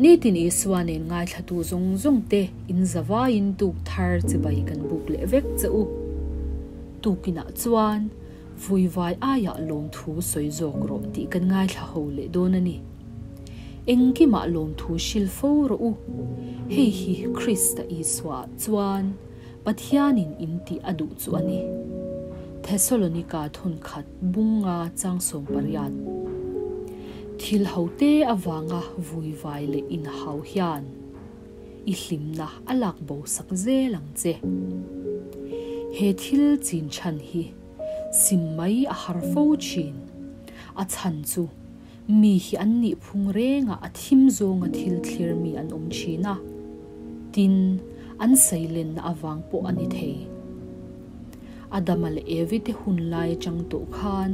Nitin Isua nen ngaithlatu zawng zawng te in zavaiin tuk thar chibai kan buk leh vek che u. Tukinah chuan vuivai aiah lawmthu sawi zawk rawh tih kan ngaithla ho leh dawn a ni. Engkimah lawmthu hril fo rawh u. Hei hi Krista Isuaah chuan Pathianin in tih a duh chu a ni. Thesalonika thawnkhat bunga chang 18. Thil hote avanga vuivai leh inhau hian i hlimna a lak bo sak zel ang che. He thil chin chhan hi sim mai a har fo thin. A chhan chu mi hi an nih phung rengah a thim zawnga thil thlir mi an awm thin a, tin, an seilenna avang pawh a ni thei. Adama leh Evi te hun lai atang tawh khan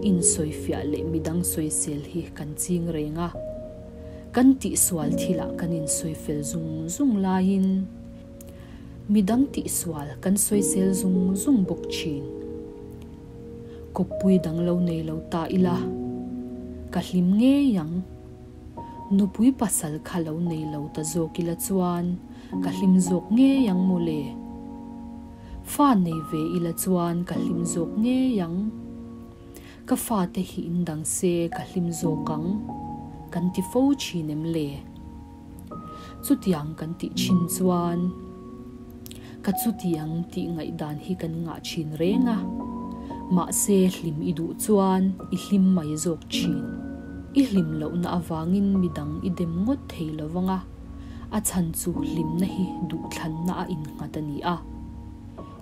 insawifiah leh midang sawisel hi kan ching reng a. Kan tihsual thilah kan insawifel zung zung laiin midang tihsual kan sawisel zung zung bawk thin. Kawppui dang lo nei lo ta ila, ka hlim ngei ang. Nupui pasal kha lo nei lo ta zawk ila chuan ka hlim zawk ngei ang mawle. Fa nei ve ila chuan ka hlim zawk ngei ang. Ka fate hi in dang se ka hlim zawk ang, kan ti fo thin em le? Chutiang kan tih thin chuan ka chutiang tih ngaihdan hi kan ngah thin reng a, mahse hlim i duh chuan i hlim mai zawk thin. I hlim lohna avangin midang i dem ngawt thei lo vang a, a chhan chu hlimna hi duhthlanna a innghat a ni a.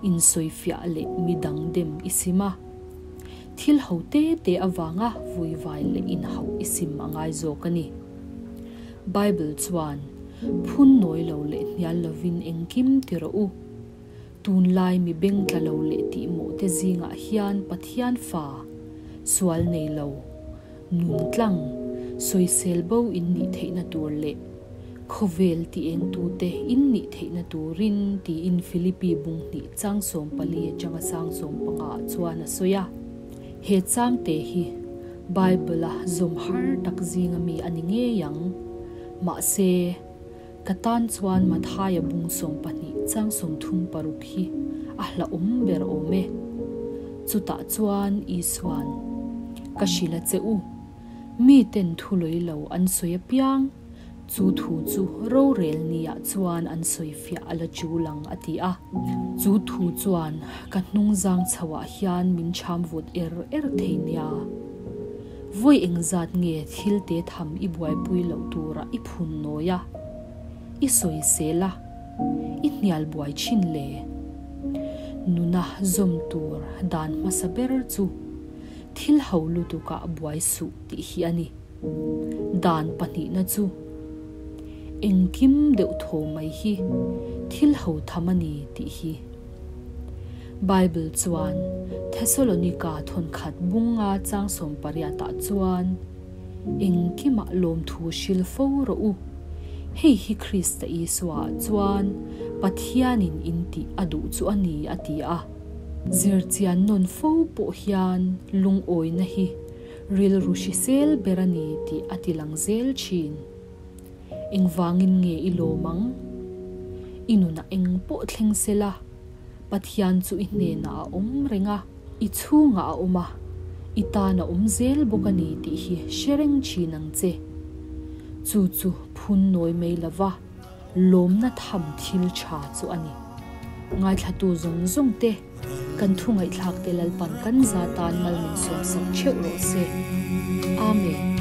Insawifiah leh midang dem i sim a. Thil ho te te avanga vuivai leh inhauh i sim a ngai zawk a ni. Bible chuan, Phun nawi lo leh hnial lovin engkim ti rawh u. Tunlai mi beng tla lo leh tihmawh te zingah hian Pathian fa, sual nei lo, nun tlang, sawisel bo in nih theihna tur leh khawvel ti engtute in nih theihna turin tiin Philippi bung hnih chang 14 atanga sang 15 ah chuan a sawi a. He changte hi Bible-a zawm har tak zinga mi a ni ngei ang. Mahse, ka tan chuan Mathaia bung 12 chang 36 hi a hlauhawm ber awm e. Chutah chuan Isua'n, Ka hrilh a che u, miten thu lawi lo an sawi apiang, chu thu chu rorel niah chuan an sawi fiah a la chul ang a ti a. Chu thu chuan ka hnung zang chhoah hian min chham vut er er thei nia. Vawi engzat nge thil te tham i buaipui loh turah i phun nawi a, i sawi sel a, i hnial buai thin le? Nuna zawm tur dan hmasa ber chu thil ho lutukah buai suh tih hi a ni. Dan pahnihna chu engkim deuh thaw mai hi thil ho tham a ni tih hi. Bible chuan Thesalonika thawnkhat bunga chang 18 ah chuan, Engkimah lawmthu hril fo rawh u. Hei hi Krista Isua ah chuan Pathianin in tih a duh chu a ni a ti a. Zirchian nawn fo pawh hian lungawina hi rilru hrisel ber a ni tih a ti lang zel thin. Engvangin nge i lawm ang? I nunah eng pawh thleng sela, Pathian chu i hnenah a awm reng a, i chhungah a awm a, i tan a awm zel bawk a ni tih hi hre reng thin ang che. Chu chu phun nawi mai lova lawmna tham thil tha chu a ni. Ngaithlatu zawng zawng te kan thu ngaihthlak te Lalpan kan za tan mal min sawmsak theuh rawh se. Amen.